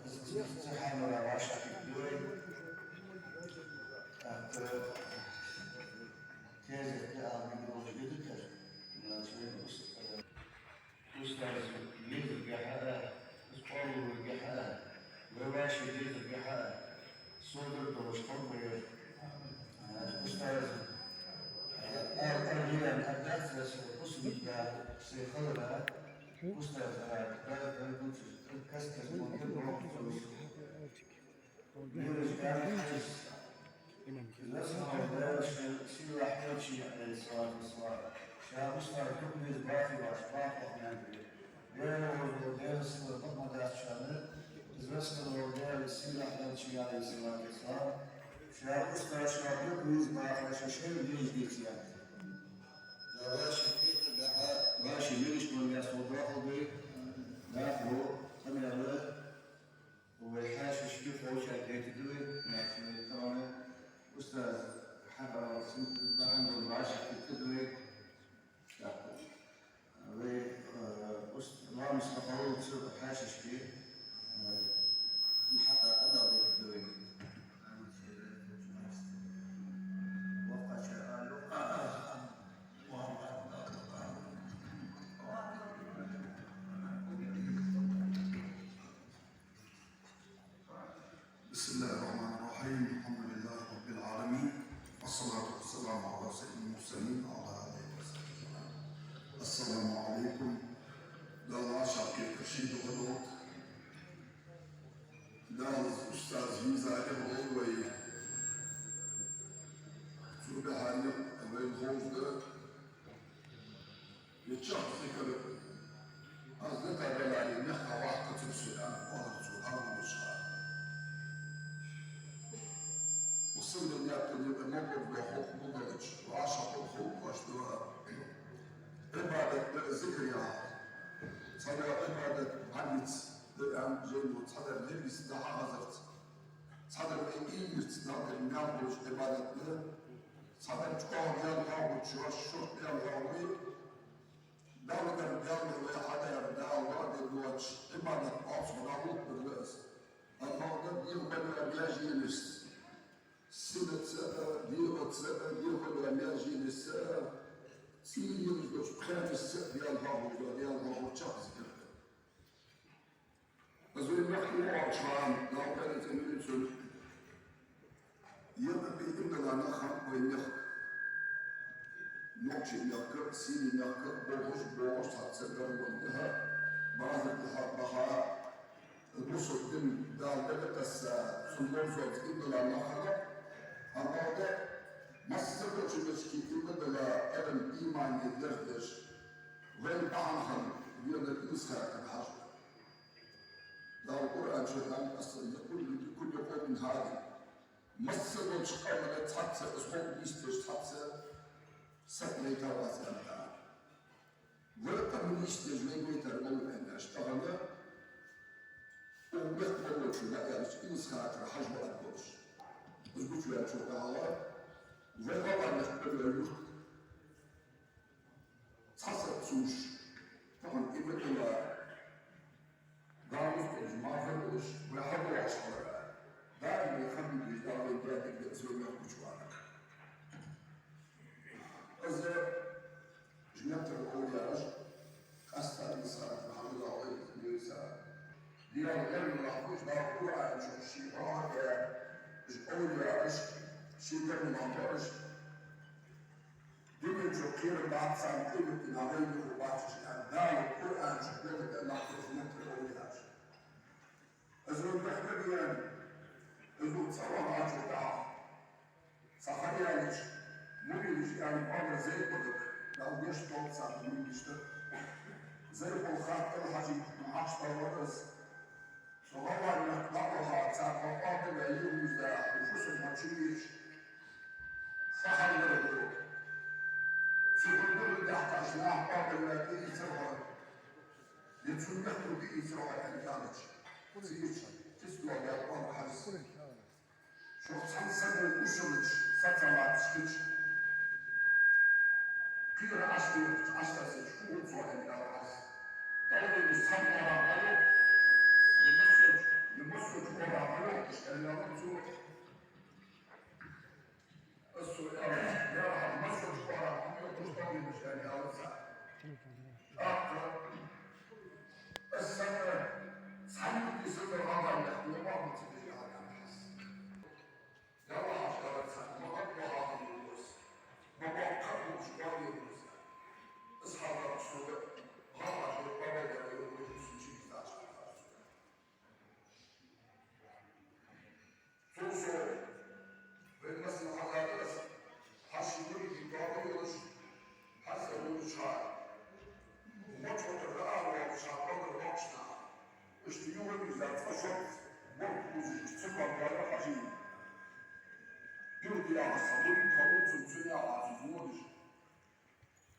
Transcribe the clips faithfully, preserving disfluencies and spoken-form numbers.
Из ца хьамара вӀашагӀкхийтта да вай. ТӀаккха тезет ала мегаш да-кх ер. Значит, устаз везаргахьа, из къоалургахьа, вай вӀаший дезаргахьа, содара долаш хӀама ба ер. Устаз, ар-, ар-, ар-, ар-, дац, ас хӀусамда сай хилара, устаз, ар-, дар-, дар дувцаш, каст-каста мо ер бохуцалуш. Везача Дала хьажа. Из веза хинна вола Даьла ший сийлахь Элчанна, Ӏалайхиссалату вассалам, ший устаза дукха веза баха ваьш, баха ваьнна веза. Веза вола Даьла сийлахь бакъ ма дац шоана, из веза хинна вола Даьла сийлахь Элчанна, Ӏалайхиссалату вассалам, ший устаза шоана дукха веза баха, шоаш шоайла везаш дийца яхаш. Дала вӀаший кхетадахьа, вӀаший мегаш болча сов дохалда вай, даха къамаьл. Вай хьаьшашка ховшал гайтаргда вай, значит, тахан устаз хьабаьнна синтаз бахьан долаш вӀашагӀкхетаргда вай. ТӀаккха вай, э, уст-, ламаз хьахуллалца хьаьшашка, э, хьатӀа къамаьл дайтаргда вай. بسم الله الرحمن الرحيم. الحمد لله رب العالمين. والصلاة والسلام على سيد المرسلين وعلى آله وصحبه أجمعين. السلام عليكم. Дала вӀашагӀкхетар ший духьа долда. Дала из устаз везар хилда вай. Цу бахьанах вайна ховш да. Ер чӀоагӀа зикар, аз дӀадаларе мехках вахка цуьнца аьнна, оалар цо хьалха. Мусулман яхтане тӀа мокъар да хӀокху мугалача, вӀашагӀкхетар хӀокхош да. Ӏибадат да, зикар яхар. Цхьадола Ӏибадат бӀаргаца да аьнна жайно, цхьадола лергица да хьахазарца. Цхьадола вай иймарца Далла мел болаш Ӏибадат да. Цхьадола чӀоагӀа Даьла хьоахавеш, шортта Даьла хьоахаве. Далла дара Даьла вай хьадаьр Дала лоаде доацаш Ӏибадат оцхьа дӀахӀуттар да из. Амма да дегӀа бала маьженашца, синаца а, дегӀаца а, дегӀа бала маьженашца а, цӀийренаш долча пхенашца а Даьла хьоахавеш да, Даьла хьоахавар чӀоагӀа зикар да. Из вай мехка вахача хана, Дала къайле цӀенйойла цунна, екъа кхы иман дилла нах хиннаб вай мехка. Нохчий мехка, Синий мехка, бохаш, бохаш, цхьацца гаргара тӀехьа, базар тӀехьа баха, бусалба дин Дала дага тесса, цун ловзонца иман дилла нах хиннаб, амма да массадолча мехка иман дилла, адам имане дерзадеш, вайна бахьан хинна венар Инсхака хьажа. Дала Къуръан чу аьннад: «لكل قوم هاد». Массадолча къаманна цхьацца из хов нийсдеш, цхьацца саг вайтар вац аьнна. Вай къам нийсдеш вай вайтар вац аьнна, тахан укх мехка волчунна аьлча, Инсхакара хьажа ваьнна волаш. Из гучаваьлча тӀехьагӀа вай гӀалгӀай мехка вай юрт цхьа саг цуш, тахан иман дилла, гаьнаш долаш, мархаш долаш, вай хьадоагӀаш хилар. Даим вай хам беш Дала вайна даьдиг да из вай мехка гучавахар. Из жинатал овлияаш, къаьстта Инсхакара хьажа ваьнна вай из муьйса. Дала гӀермалахь беш, Дала Къуръан чу ший хьоахадаь, уж овлияаш, ший гӀермалахь беш, дунен чу кхерам бац царна, къематдийнахьа вайна юха бац уж, аьнна, Дала Къуръан чу белгалдаьд нах, из жинатал овлияаш. Из вай мехка веана, из вай цӀавахачул тӀехьагӀа, цхьа ха яьлча, мурдаш аьнна, Ӏомар Зайпулага, Дала гешт долда царна, мурдашта. Зайпул хаттар Хьажий Мухьаш товар из. Со гӀалгӀай мехка дӀаваха, царна къоабалваь юхамза, уж фусам хьо чу вийча, фу хьал вара хьо? Цу хӀума духьал даьхкача наха къоабалваь тӀаийцар хьо, е цу мехка тӀаийцар хьо аьнна аьлча, ца ийцача, кица дугӀа даьд Ӏомар Хьажас. Шух цхьан саго гуш хилча, са ца латташ хилча, кхера Ӏаш дехача, Ӏаш тасача, фу хул цо аьнна аьлар Хьажас. Аллахӏа сам ара гӀайо, я масса, я масса чу ара гӀайо, иштта аьлла цо. Ас цо аьлар: «Я Рабби, масса чу ара гӀайо, иштта аьлла цо». ТӀаккха ас санна, цхьанне а сатар гӀадал яхь, я Мухьаммад, ца деза гӀалгӀай хьас. Ялла хьажа, аьлар цар, ма гӀадвахьа хиннав из, ма боккха а болаш ваьннав из. Из хьалха сога гӀалгӀай хьо бабай яра йолаш, сона чу из дӀачакхдаьр цо. Цул совгӀа, вай массане хьадоагӀа из, хьа ший муридий тоба йолаш, хьа из а волча хана, мочхо тӀара а волаш, хьа къамар воккхача наха, иштта юхавийрза цкъа шозза, мурд кхувсаш, цу кӀоаргара хьажийна. ЮхадоагӀаш цхьа мурид хиннав цун, цунна яхар цо водаш.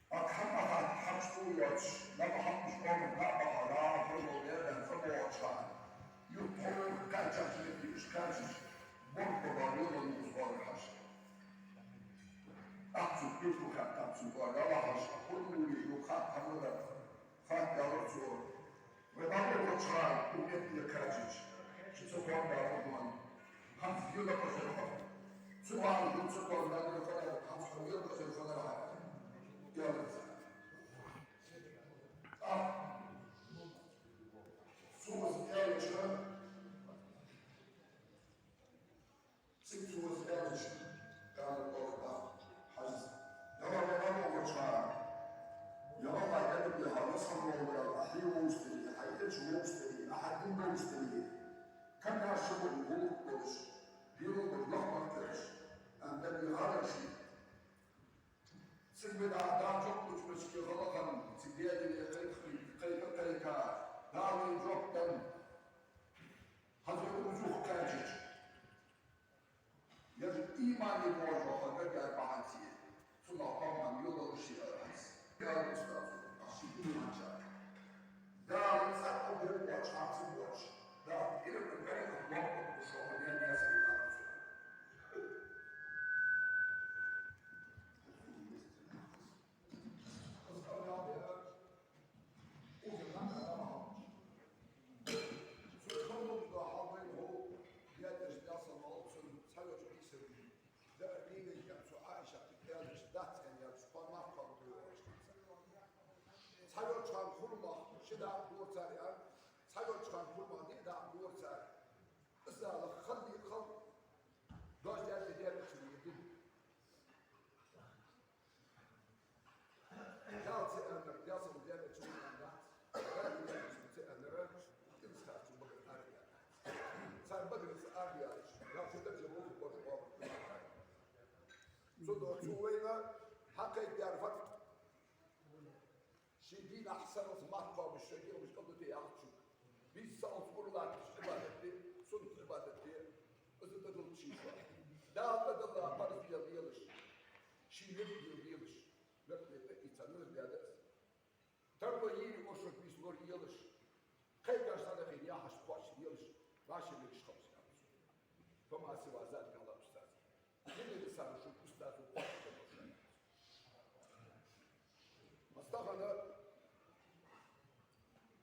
Ӏа хӀама хьа хьакъ тӀа йоацаш, нагахь хӀама школах набахьа, нагахь хӀама леладаьнна цӀа боагӀача хана, юха тхьовра кхаьчача метте уж кхаьчача, мурд баба йолаш вар хьажа. Ахча кхету хаьттад цунга, Ялла хьажа, хӀана вури, юха хатта хӀама дар. Хатта аьлар цо: «Вай дӀавоагӀача хана укх метте кхаьчача, ши ца кхоана вахана, хӀанз вела къахьегар хьо. Цу хана ду ца кхоана вахана, хӀанз хьо вела къахьегар хьо», — аьлар цо. ТӀаккха цо из аьлча, цига цо из аьлча, Ӏаьлас оалар Хьажас: «Я Рабби, вай дӀавоагӀача хана, я Рабби, Ӏа Ӏадам яхар васкам волваьлла, Ӏа хье вовзийтаре, Ӏа элча вовзийтаре, Ӏа хьа дин довзийтаре, кагаш ца болаш, гӀулакх болаш, белал болаш, нах баккхараш, аьнна, дагадоагӀа ший». Цига вай дӀа, дӀа чокхлуча мачке гӀалгӀай, цига Даьла дина кхайкхий, кхайка, кхайка, Дала вайна жоп денна. Хьажа, вай укхаза юха кхаьчача, ер иман бола хьо гаргара бахьанца, цунах къаман йолалуш я хьо. Ял устаз, ахча иман чакх. Дала цӀаккха бохача, хьарца бохача, Дала тӀера гаргара бохача, бохача, хьо ден ясри хьарца. Цу ханнахьа хьалвайна хьо, яьдеш даса мал цун цхьайолча Ӏийсарий. Даар дийна яр цу Ӏайшата аьлча, дац аьнна яьлча, кхо марха кхоабаш. Цхьайолча хана хурмах ши дакъа дора цар аьнна, цхьайолча хана хурмах диъ дакъа дора цар. Из Дала халли хал, дождь аьлча дерригача дин. Дала ца аьннар, Дала ца аьннар, Дала ца аьннар, Дала ца аьннар, цар багара ца аьннар. Цар багара ца аьннар, Дала ца аьннар, Дала ца аьннар. Цудухьа цо вайна хьакхайкадаьр фуд? Ший дийнахьа сарралца марха кхоабаш, шоай дегӀамаш кӀалдита яхача, бийса сарралца уралатташ Ӏибадат де, суннат Ӏибадат де, из тӀадилла ший шоаш. Дала тӀадилла парз де лелаш, ший вирд де лелаш, вирд де тӀаийца нур де деза. Тарло йийри, оршот бийса лор елаш, кхайкаш садахийна яхьаш кхоачаш елаш, вӀаши мегаш хабаш аьлча. فما سوى ذلك على أستاذه. Динан сагӀа шун устазо кхоачаш хабаш. МастагӀана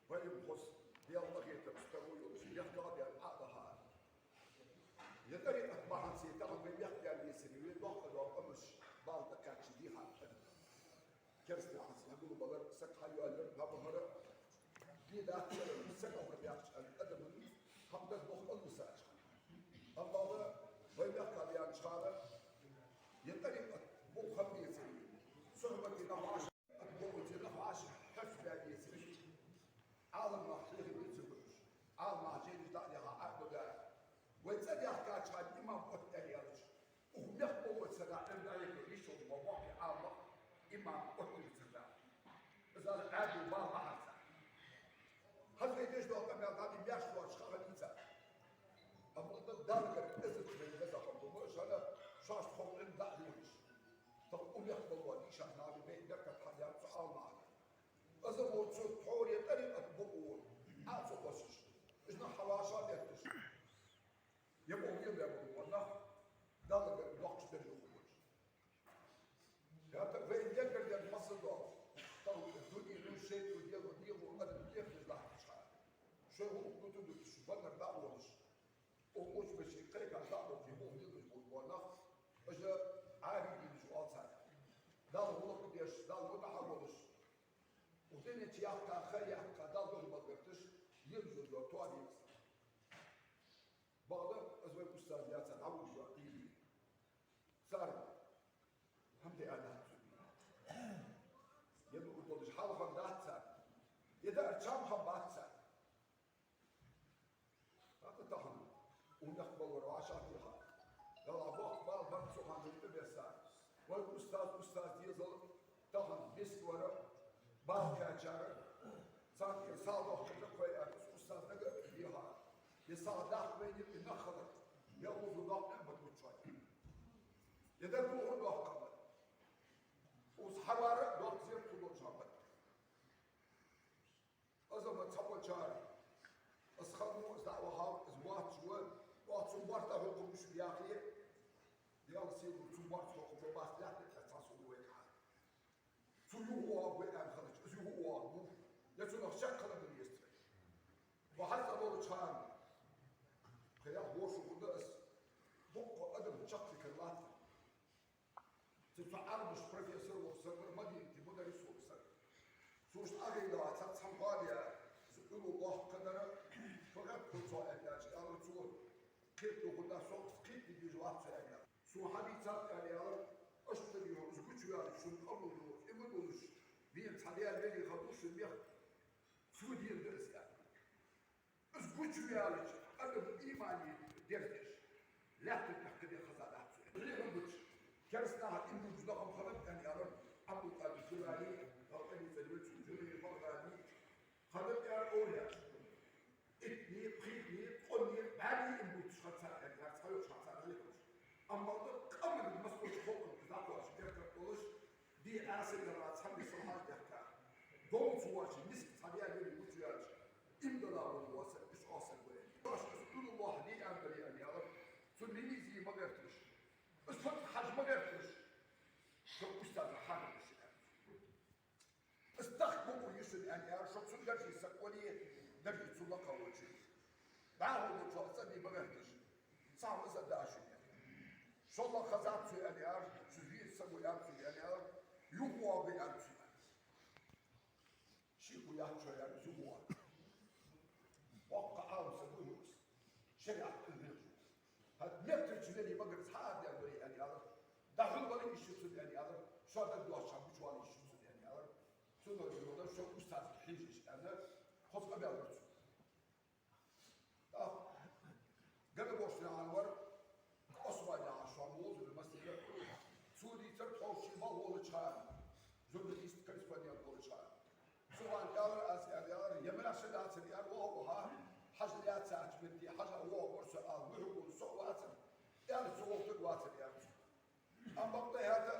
вайм хос Даьла къахетам стаго йолаш, яхкала Даьла Ӏадахьа. Я тӀарикъат бахьанца тахан вай мехка даьр дийцари, вай доккха доккха къамаш бала тӀакхаьча дийхьа. Керастий хьанца хьагулбалар, саг хьайоалаяр, хьабахара, дийдацара, саг ахур бяхча адаман хьамдар бох аллусача. Амма вай мехка даьннача хана, я тӀарикъат бу хам децари, сухьбати нах вӀаши, ат бохуци нах вӀаши хьаьфф баь децари. Ӏаламнах хьехам бецаргуш, Ӏаламнах жайнаш дӀа а дехьа Ӏарбага. Вай цӀа даьхкача хана имам оттадаьр яьлча, укх мехка бокъо царна Ӏилма дӀаяккха йиш йолаш ма боккхий Ӏаламнах имам оттадаьр царна. Из ала Ӏаьдал бала ма хьарца. Хаза вай деш дола къамаьл дӀа ди меш лоацаш ха хилийца. Амма Далла гара эзар чу вай веза хӀама ду, шоана шоашта хов Ӏилма дӀа а лелаш. Тахана укх мехка болаш бола дийша нах вай беркат хьадаьр цу Ӏаламнаха. Из а воацаш, тхьовра тӀарикъат бу, Ӏа ца кхоссаш, уж нах хьавӀашагӀ а детташ, я боху, я боху, ваннах, Далла гара доккхача дарже хургболаш. ХӀаьта вай дегар дер масса дола, тахана дуне, ну, шайтӀо, дегӀо, дегӀо, адам, дегӀ Шоай гӀулакх дуту дутуш, баннар дӀа а волаш, укх моча беши кхайкаш дӀа а болаш, муха лелаш бола нах, уж Ӏарбий динаш оал царна. Далла гӀулакх деш, Далла мутӀахьа волаш, укх дунен чу яккха, ха яккха, Далла духьа мел гӀерташ, лелаш йола тоба я из. Бакъда, из вай устаз яцар, дӀавугаш йола къийли. Цар хӀама де а дац цу. Е ну удалаш хьалха дац цар. Е даар чам хӀама бац цар. ХӀаьта тахан укх мехка балар вӀашагӀтеха. Дала бохк бала бан цу хана тӀабесса. Вай устаз, устаз дезал тахан бес вара, бала кхаьчара, царна тӀера сагӀа дохкар кхой аьнна, устаз нага а дехар. Е сагӀа дахка вайна и нах хилар. Е узу доккха ниӀмат ва шоана. Е дар духар доккха хилар. Ус хьавара доккха зерат хул шоана. Азама цхьаболчар, аз ханну, аз дӀа а вахав, аз воацаш ва, оаха цун барта хьокхам уж яхе, Даьла сийлахь, цун барта хьокхам бац лаьтта тӀа цхьа сов вайга хьа. Цу юхавоагӀа вай аьнна хилча, аз юхавоагӀа ву, е цунах шек хила ма деза вай. Ва хьалха волча хана, кхы яха воша хургда аз, боккъал адам чакхдаргдолаш латтар. Цу, цу Ӏарбашта профессор вола саг вар, Мадинате мударрис вола саг. Цо шоашта Ӏохайна цхьа, цхьа хӀама яр, из Ӏуьллу бохканара, фу гӀерт хул цо аьнна аьлча, аьлар цо, кхетаду хӀанз со, кхетаде дезаш вац со аьнна. Сона хьадийцад аьнна аьлар, аштар йола, из гучаваьлча, шун къамаьл ду, има долаш, вена цхьа Даьла вели хиннав шун мехка, цо дийна да из аьнна. Из гучаваьлча, адам имане дерзадеш, лаьтта тӀа кхы де хезадац цо. ЛерхӀам буча, кераста наха иман буча дахам ханат аьнна аьлар, Ӏабдул-Къадир Жулани, Далла къинойх цӀена ваьв цун, Жунайд Багъдади, ханат аьлар овлияш. Итни, пхийтни, къонни, бӀаьрни иман бувцаш хиннад цар аьнна аьлар, цхьайолча хана цар хьалхарча. Амма къаман массайолча халкъа дӀакхоачаш, беркат долаш, Ди Ӏаса яла цхьа миссел хьаж дехка. Довца воацаш, миска цхьа вяли гучаваьлча, иман дилла вола саг, из оаха саг ва аьнна. Башха из Ӏуьллу бохкар ди аьнна дале аьнна аьлар, цу мимизи ма гӀерташ. Из фатха хьажа ма гӀерташ. Шо устаза хьагӀ деш аьнна. Из тахка бокъо я шун аьнна аьлар, шо цун дарже саг вале, дарже цун лакха волча. ДӀахо долча цӀа де ма гӀерташ. Цхьа ваза да шун аьнна. ШоллагӀа хезад цо аьнна аьлар, цу веза саго аьннад цунга аьнна аьлар, юхавоагӀа аьннад цунга. Шеко яц шо аьнна, юхавоагӀа. Боккха Ӏалам саг ва из. ШариӀат кхы вехаш. ХӀаьта меттача вели багара цхьа а даьнна вале аьнна аьлар. ДӀахьулвала йиш я цунна аьнна аьлар. Шо дагадоагӀача хана гучавала йиш я цунна аьнна аьлар. Цудухьа ма дий шо устазага хьежаш аьнна, хоза къамаьл дар цун. ТӀаккха Гарабошнаькъан вар, Ӏусман яхаш шоана вовзар масала. Цо дийцар тхо ший бала волча хана, журналист, корреспондент волча хана. Цу хана аьлар аз, аьнна аьлар, е маьрша дацар, аьнна, ваха, ваха, хьажа лаьцача метте, хьажа воагӀа вар со, ала, мухӀар волаш со а вацар, аьнна, цу гӀулакха вацар, аьнна. Амма бакъда хӀаьта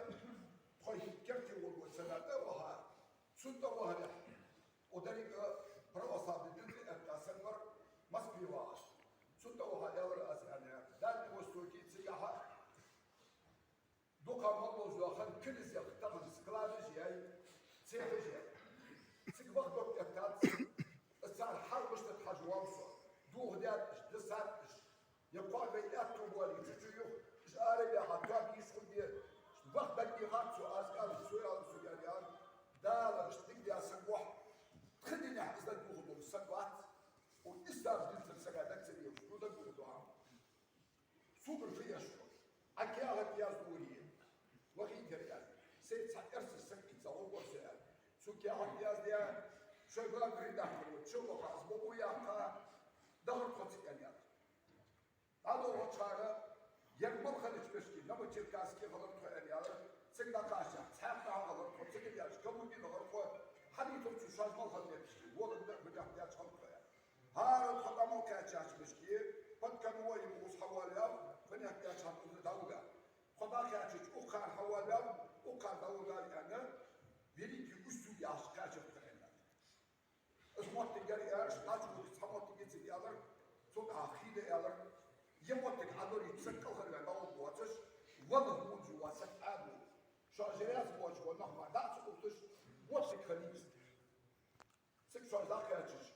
тхо хӀинца керте волаш ва сага тӀа ваха, цунна тӀа вахарехь, о деррига православни дин тӀа этта саг вар Москве вагӀаш. Цунна тӀа ваха аьлар аз, аьнна, Дальний Востоке цигахьа дукха моллагӀа хинна князех тахан складаш яй, цехаш яй. Цига ваха дог эттад, цар хьал мишта да хьажа воал со. Дохадаьд уж, дисад уж. Е кхоабе аьттув боале, цу чу юха, уж арабаьха тоаба йиш хургья. Ваха дагадехад цо, аз аьлар, цо аьлар сога, аьнна, Дала уж дика даь саг ва хьо. Тха динехь из дӀадохадеш вола саг вац. Укх ислам динца сага дага ца дезаш, ну дагадоагӀа хьона. Цунгара фу еш хьона? Ӏа каьхат язду вай. Вахийтар аз. Сай цхьа эрсий саг ийца гӀо гор со аьнна. Цо каьхат яздаь, шоай главный редактор ва, чу ваха, аз бокъо яккха, дахар тхо цига аьнна. ДӀадоагӀача хана, ер мел хиннача мешке, Новочеркасске хилар тхо аьнна аьлар, цига дӀакхача, цхьаькха хилар тхо, цига яьлча, Калуге хилар тхо, хьадийтар цо шоаш мел хинна мешке, вола да, бакъахьа даьча хана тхо аьнна. ХӀара тхо дӀа мел кхаьчача мешке, под конвоем укхаза хьавоалаваьв, фанехк даьча хана укхаза дӀавигав. Тхо дӀакхаьчача, укхар хьавоалаваьв, укхар дӀавигав аьнна, Великий Устюг яхача кхаьчар тхо аьнна. Из моттиг яр, аьлар, кхача гӀулакх цхьа моттиг я цига аьлар, цул тӀехьагӀа хий да аьлар, е моттиг Ӏадоре, саг кӀалхарваь дӀагӀоргвоацаш, валлахӀи, вон жу ва саг Ӏаьдал. Шоаш раьза боацаш бола нах мара дӀа ца увтташ, моттиг хилийта. Цига шоаш дӀакхаьчача,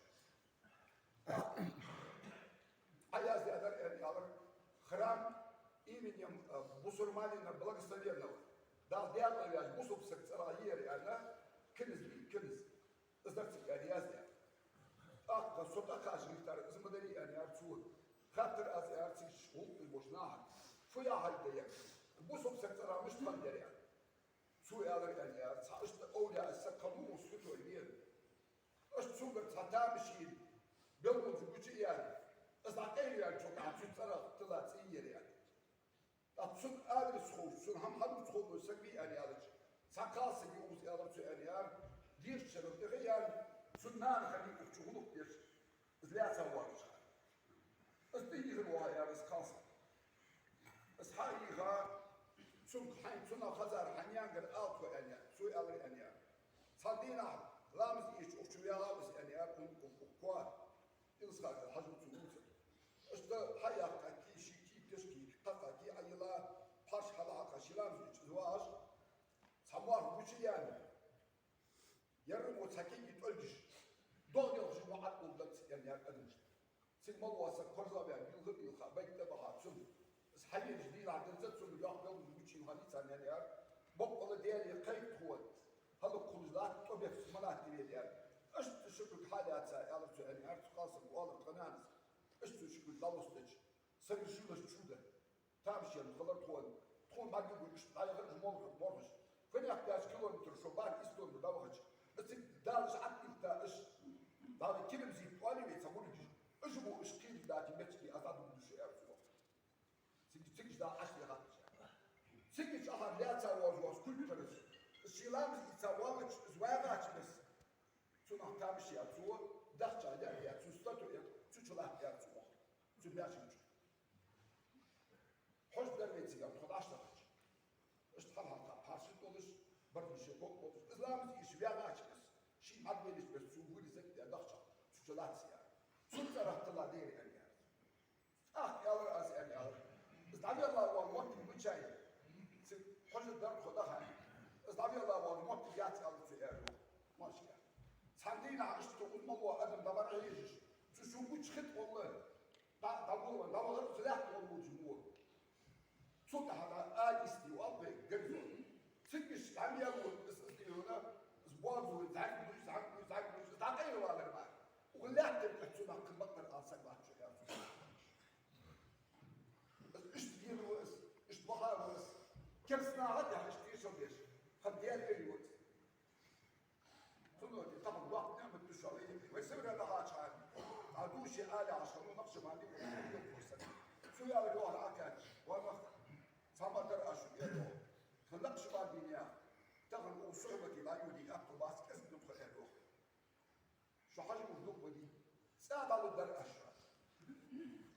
Хьаяздаьдар аьнна аьлар: «Храм именем, э, бусурманина благословенного». Дала декъала ваьча бусалба саг цӀерагӀа яр аьнна, князь, князь. Из дар цига аьнна яздаьр. ТӀаккха со тӀакхача гӀертар из ма дарий аьнна яр цо. Хаттар аз яр цига гӀулакх деш болча нахага: «Фу яхьар да ер? Бусалба саг цӀерагӀа мишта хиннадар?» Цо аьлар аьнна яр: «Цхьа иштта овлияъ саг хиннав, святой венав. Иштта цунгара цхьа тамашийна белгалонаш гучаяьнна, из дӀакъайлаваьнначул тӀехьагӀа цун цӀерагӀа тилла цӀи яр», аьнна. ТӀаккха цун адрес ховш, цун хӀама хьадувца ховш вола саг вий аьнна аьлча, цхьа кхалсаг я укхаза, аьлар цо аьнна яр, дешача шера тӀехьа яьнна, цун нана хиннай укх чу гӀулакх деш, из лаьца воаллаш хана. Из тӀайийхар ваха яр из кхалсаг. Из хьайийха, цунга хьайна, цунах хезар хьа наьнагара ала тхо аьнна яр, цо аьлар аьнна яр. Цхьан дийнахьа ламаз ийцача укх чу ваьгӀав из аьнна яр, укх, укх, укх коа. Илсхан-Юртара Хьажа цу вувцар. Иштта хьаяьккха ки, ший ки, тешки, кхакха ки Ӏайилла, пхьарш хьалхьакха ший ламаз ийцача из вагӀаш, цхьа мох гучаяьнна, ерригача цхьа кӀиги тӀолгаш, догӀа делхаш ма Ӏад уллац аьнна яр адамашта. Цига мел вола саг корзагӀваьнна, йилха а йилха, байт а баха цунна. Из хьавеннача дийнахьа денз цунна йоккха белгалонаш гучаяьнна хиннай царна аьнна яр. Боккъала Даьлага кхайкар тхона, хӀалакхулаш латта тӀоберза ма латтаве аьнна. Иштта ши кулг хьалаьца, аьлар цо аьнна яр, цу кхалсага оалар тха нанас. Иштта цо ши кулг дӀалостадича, совершилось чудо. Тамашийна хилар тхона. Тхона бӀаргагуш иштта дӀаяхар уж молхаш, морхаш. Фанех даьлча километр шо бӀарга, из километр дӀавахача, из цига далаш Ӏаттилта уж. Дала кирам зийта оалий вай цхьа гургаш. Уж бу уж кхийраш дати меттиге аз дӀадугдуш, аьлар цо. Цига, цига чӀоагӀа Ӏаш лехача. Цига чӀоагӀа лаьца воаллаш вола кулг хиннай из. Из ший ламаз ийца воаллача, из вагӀача бесса, цунах тамашийна цо, дахча лаьа, цун статуя цу чу латтаяр цо ваха. Цу маьждига чу. Хьожа дар вай цига, тхо дӀаштагӀача. Иштта хьалхьалха пхьарш а тӀолаш, барт а ший ког болаш, из ламаз ийша вагӀача бесса, ший мадвелиш бесса цо вури закъ де дахча, цу чу латтаяр. Цун цӀерагӀа тилла дера аьнна яр. ТӀаккха аьлар аз аьнна аьлар: «Из дӀавелла вола моттиг мичай?» Цига хьожа дар тхо дахьа. «Из дӀавелла вола моттиг яц», аьлар цо, аьлар. Машка. Цхьан дийнахьа иштта укхаза мел вола адам дӀабӀарахьежаш, цу шун гуча хи тӀа гӀолла. ДӀа-, дӀагулван, дӀавахар цу лаьтта гӀолла вуджа мур. Цул тӀехьагӀа ала йисте валла вай гарзо. Цига иштта хӀама яр вур, из, из дийхьуна, из боагӀа зуй, зӀамига дуй, зӀамига дуй, зӀамига дуй, из дӀакъайлавалар мара. Укх лаьттара тӀа цунах кхы бакъдар ала саг вац шо, аьлар цо. Из иштта дийхьар из, иштта вахар из. Кераста наха тӀехьа иштта тешал деш, хӀама Даьла вели вац. Цудухьа тахан воккха ниӀмат да шоана, вай Сибре дахача хана, а душе ала яхаш хиннав Накъшбанди, вай Сибре кхоссар. Цо аьлар йоах Ӏакхаьчача: «Ва мах, цхьа ма дар аз шуга, аьлар йоах. Тха Накъшбандий наьха тахан укх сухьбате дӀайодае аьттув бац, кӀезига да тхо», аьлар йоах. Шо хьажа мух дукха ма дий. ЦӀа дӀалургдар аз шоана.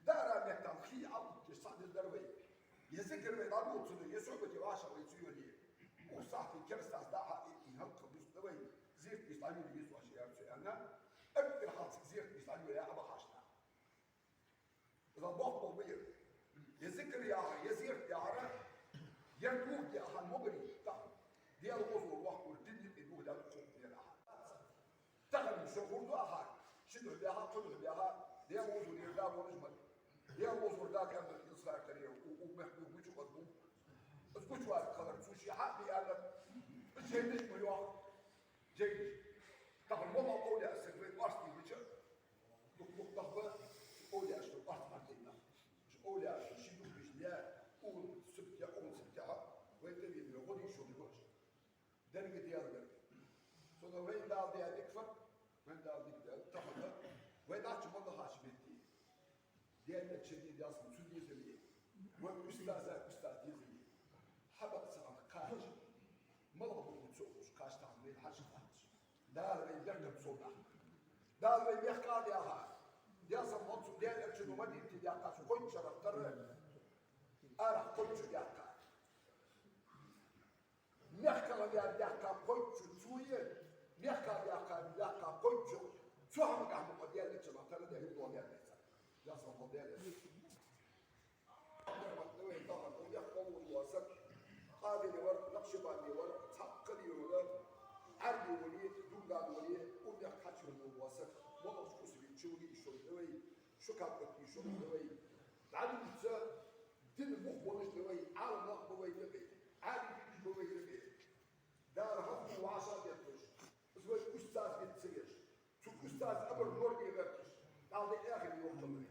Дара меттел хий Ӏалуттеш цхьа деза дар вай. Е зикар вай дӀадолалуц, е сухьбате вӀашагӀ вай ца йоде. Укх сахьте керастас дӀа-хьа итт хӀалакха дус да вай. Зерат бийса дӀайода веза оаш, аьлар цо аьнна. Эггара хьалха цига зерат бийса дӀайода а бахаш нах. Из боккха болх ба ер. Е зикар яхар, е зерат яхар, ер духьа де ахьан могӀаре тахан. Даьла озор вахкур, дин юкъе духьа даьлла кхоъ дера ахьан. Тахан шо хурду ахьа, ши духьа баьха, кхо духьа баьха, Даьла озор ер да волаш ма. Даьла озор да кӀамбар илсхар таре, у, у мехкур гучу къадбу. Из гучавац кхалар, цу ши хьа би аьлар. Из жайнаш ма йоах. Жайнаш. Тахан мо ма овлияъ саг вай къоастий гуча. Дух-, дух дахба, овлияъ шо къоаст мартина. Шо овлияъ шо ши дух биш ле, угун субтя, угун субтя, вай тӀавена вай гӀодий шо гуш. Деррига Даьла гарга. Сона вайна Дала даь дика фат, вайна Дала дика даьд, тахан вай дача ма дахача метте. Даьла чуди Даьла сам цу дезале. Вай устаза устаз дезале. Хьабакъ ца хьана кхача. Малха бу цо уж кхача тахан вай хьажа кхача. Дала вай бехкам цо даха. Дала вай мехках даха. Даьла сам хьо цу Даьла чуди Мадинате даьккхача кхойтта шерах тара. Арахьа кхойтта шу даьккха. Мехках ваьнна даьккха кхойтта шу цо е, мехках даьккха, даьккха кхойтта шу, цу хӀамагахьа мукъа Даьла чума тара да, хӀума дола Даьла цар. Ясал хо Даьла. Вай тахан укх мехка волаш вола саг, Къадири вар, Накъшбанди вар, цхьаккха дийна вар, Ӏарби вале, Дунган вале, укх мехка хьачувена вола саг, моллагӀча кӀусвича, Шуга йиш йолаш да вай, шо кхаьбача йиш йолаш да вай. ДӀадувца дина бух болаш да вай, Ӏаламнах ба вай юкъе, Ӏаьржа ба вай юкъе. Дала хьафу вӀашагӀдетташ, из вай устаз вита ца еш, цу устаза абар норге гӀерташ, Дала даь эхар йохкалвай.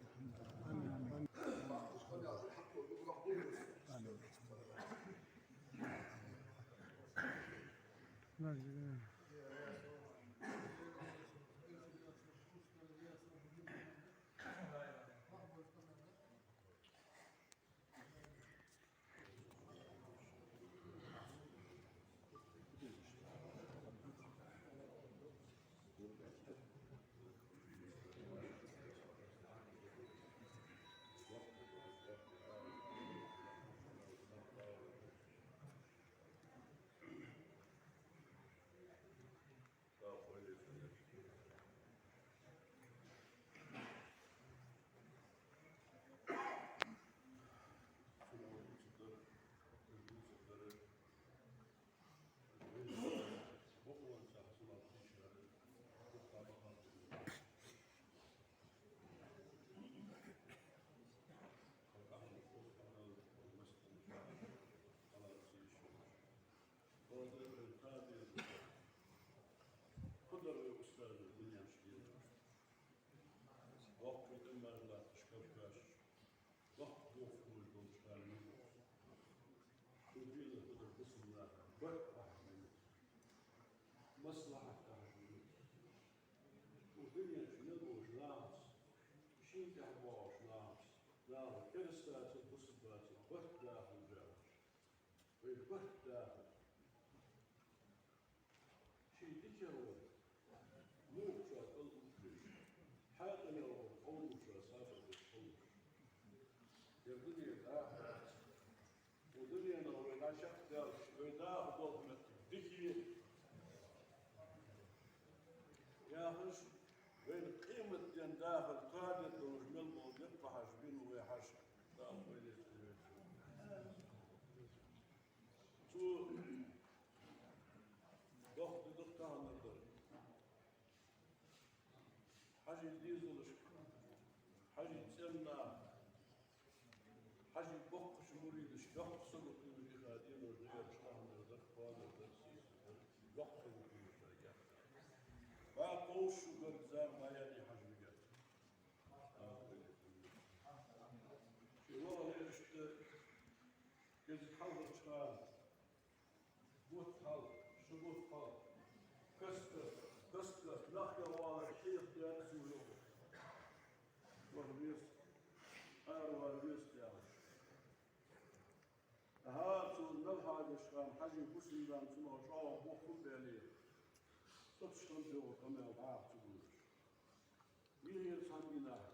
Кхыдар вай устаза дунен чу дезаш. Воккхий тӀем мара латташ кабкаш, воккха дохкаш долча хана. Цу дена кхыдар бусалба наха барт бахьан, маслахьат тахьаш. Цу дунен чу мел болча нахаца, шийна тӀехьа боагӀача нахаца, наха керастацара, бусалбацара барт даха вужараш. Вай барт даха. Ший дикагӀа вар мухачоа кӀал ухаш, хьаькъале вар къовлучоа сабар деш хилалаш. Ер дуне даха дац. Укх дуненах вай дӀачакхдаьлча, вай даха дола моттиг дикагӀа яхаш, вайна къематден дахар тоадергдолаш мел бола декъа хьажа бина вай хьажа. Дала вай летта веза. Цу доккха ди да-кх тахан дар. Хьажий дезалашка, Хьажий цӀен наха, Хьажий боккхача муридашка доккха сагота луш иха денош да ераш тахан дар, кхоана дар, сийсара дар, доккха сагота луш дар. Ва кхоъ шу гарга зама ма яьннай Хьажий вига. Ший лоӀам иштта кӀезига хьалхарча хана, бутт хьалха, ши бутт хьалха, каст-каста, каст-каста, нах кӀалвалар хьехадаьд цо йоах. Ваха веза, аравала веза яхаш. ТӀаккха цо мел хьадеш хана Хьажий бусалба нана цунах чӀоагӀа бохам баьле, цхьацца хӀама йоах къамаьл дӀахо ца гуллуш. Вийхира цхьан дийнахьа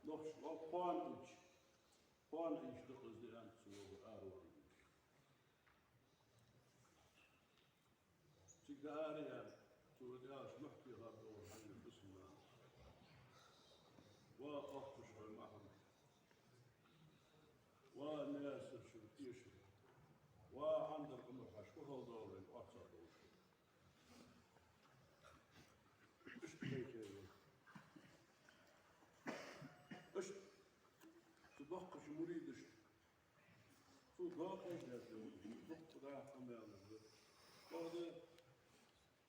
нохчий, ва кхоана ийча, кхоана ийча да-кх из ди, аьннад цо, аравала. Цига ара яьнна, цо дӀааьлча, мухь техар догӀар Хьажий бусалба нана. Ва Ахтушхой Махьмад, ва Наьсарчура Тешар, ва Хьандаркъамара Хьажа, фу хала доагӀар вайна, орцагӀдолаш. Иштта кхайкаяьй. Иштта цу боккхача муридашта цо доакъош даьд, дукха даха къамаьлаш да. Оаха да,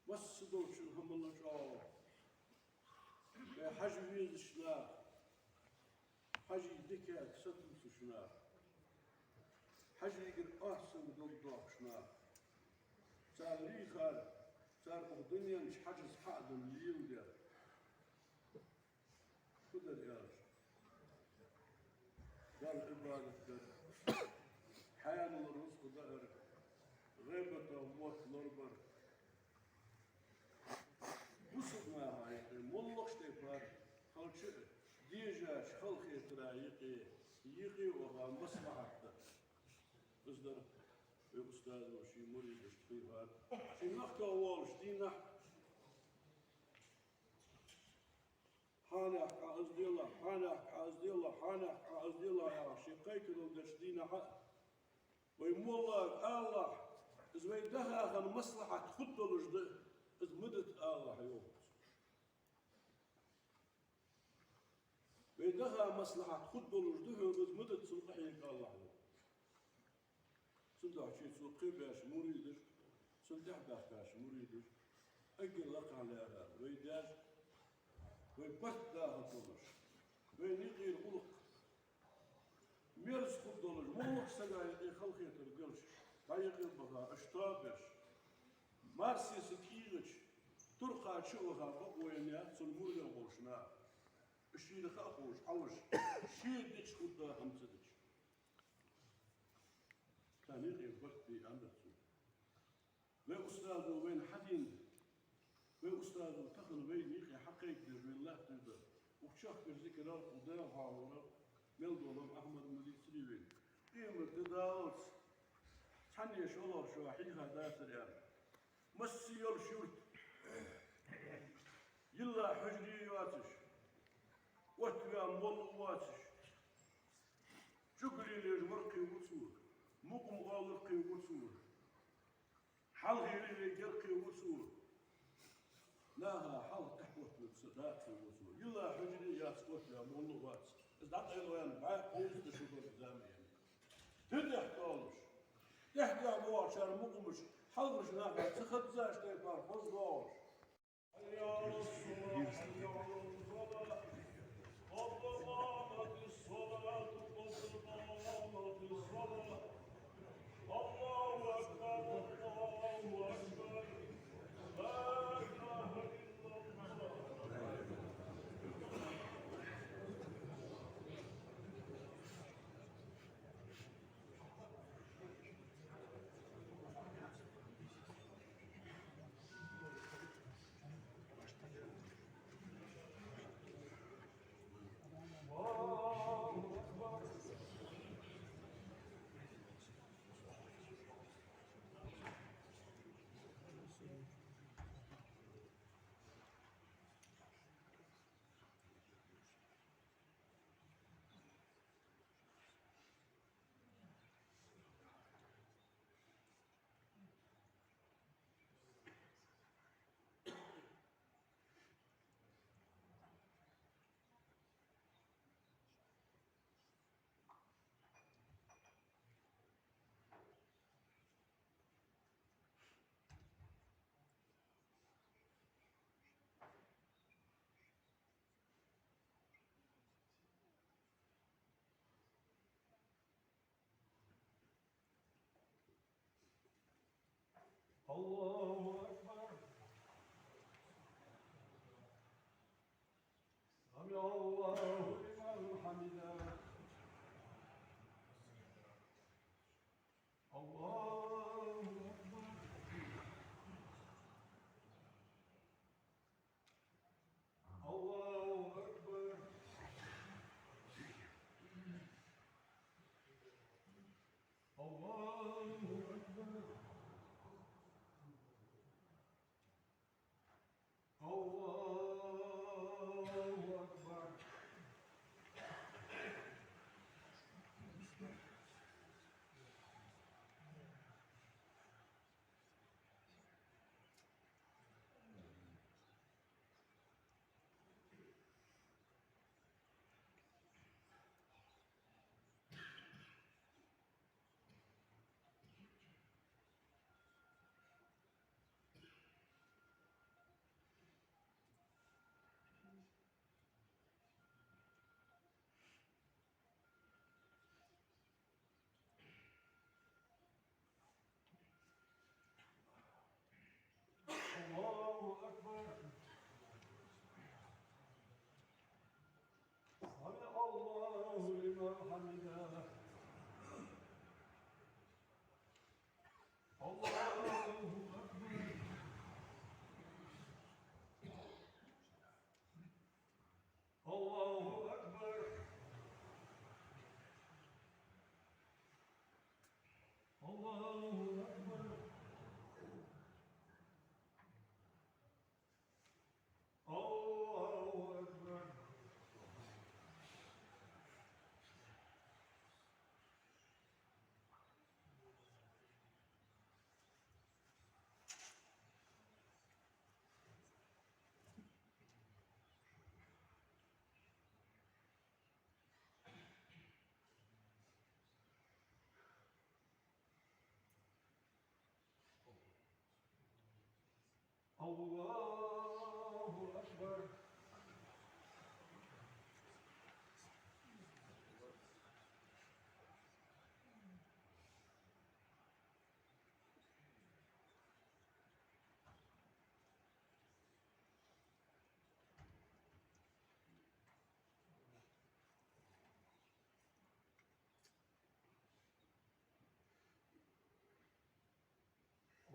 массадолчун хӀаманна чӀоагӀа вай Хьажа везача наха, Хьажий дикага сатувсаш наха, Хьажийгара орцагӀа дог доахаш наха, цар вийхар, цар укх дунен чу Хьажас хьа а денна леладер. Фу дар аьлча, Далла Ӏибадат дар, хьаьнала рузкъа даар, гӀийбатах мотт лорабар. Бусалба наха юкъе моллагӀча тайпара хилча а, дежача халахетара юкъе, юкъе ваха маслахьат дар. Из дар вай устазо ший муридашта хийхар. Ший мехках волча дийнахьа: «Хьанехк Ӏа из делахь, хьанехк Ӏа из делахь, хьанехк Ӏа из делахь», — яхаш, ший кхайкарал деча дийнахьа а: «Вай моллагӀа алалахь, из вай даха хинна маслахьат фуд долаш да, из ма дита алалахь», — йоах цо. Даха маслахьат хургдолаш да хьона из, ма дац цунна къахьега АллахӀа. Цудухьа цо кхебаьча муридаш, цунна тӀехьабаьхкача муридаш, эггара лакхагӀа лаьрхӀа вай даьша, вай барт даха долаш, вай юкъера гӀулакх мерза хургдолаш, моллагӀча сага юкъе халахетар белча, дӀа юкъе баха, аш тоабеш, марсеса кӀийгӀача, туркха чу а ваха, бакъо яь яц цун мурдех болча наха. Уж шийна хаа ховш, хьалхаш, ший дича хургда, хӀама ца дича. Царна юкъе барт бе аьннад цо. Вай устазо вайна хьадийна, вай устазо тахан вайна юкъе хьакхайкадеш вайна латташ да. Укх чехка зикар а, укх Даьла хьоахавар а мел дола Ахьмад-Муллацара вайна. Къемат ди даллалца цхьанне шоллагӀчоа хьийха дацар аьнна. Массе йолча юрта йилла хьужаре йоацаш, оттаваь молла воацаш, чӀуг лелаеш вар кхевав цо, мукъам оалар кхевав цо, хьалхе лелаеш гӀер кхевав цо. Наха хьалха тӀехьа оттаваь са да кхевав цо. Йилла хьужаре яц, оттаваь молла вац. Из дӀакъайлаваьнна бӀаь кховзткъа шу бар зама яьннай. Цу тӀехьа тоалуш, тӀехьа-тӀехьа воагӀачар мукъамаш хьалхарча наха ца хаззаш тайпара хоза доагӀаш. حي على الصلاة، حي على الفلاح. قد قامت الصلاة، قد قامت الصلاة. الله أكبر، الله أكبر. لا إله إلا الله. الله أكبر. سمع الله لمن حمده. الله أكبر. الله أكبر. الله أكبر. الله أكبر. الله أكبر. سمع الله لمن حمده. الله أكبر. الله أكبر. الله أكبر. الله أكبر. الله أكبر.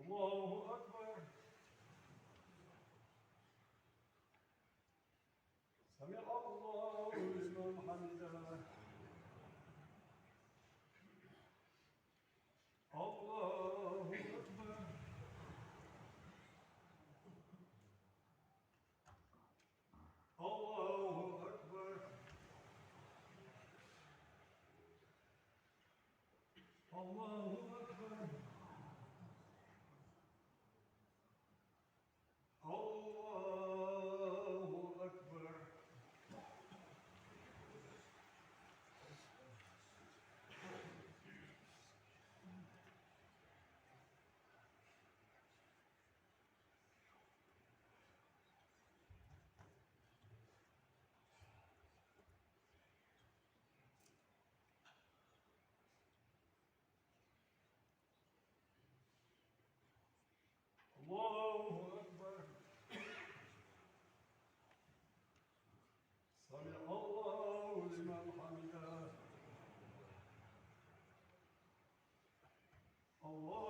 الله أكبر. سمع الله لمن حمده. الله أكبر. الله أكبر. الله أكبر. الله أكبر. الله أكبر. سمع الله لمن حمده. الله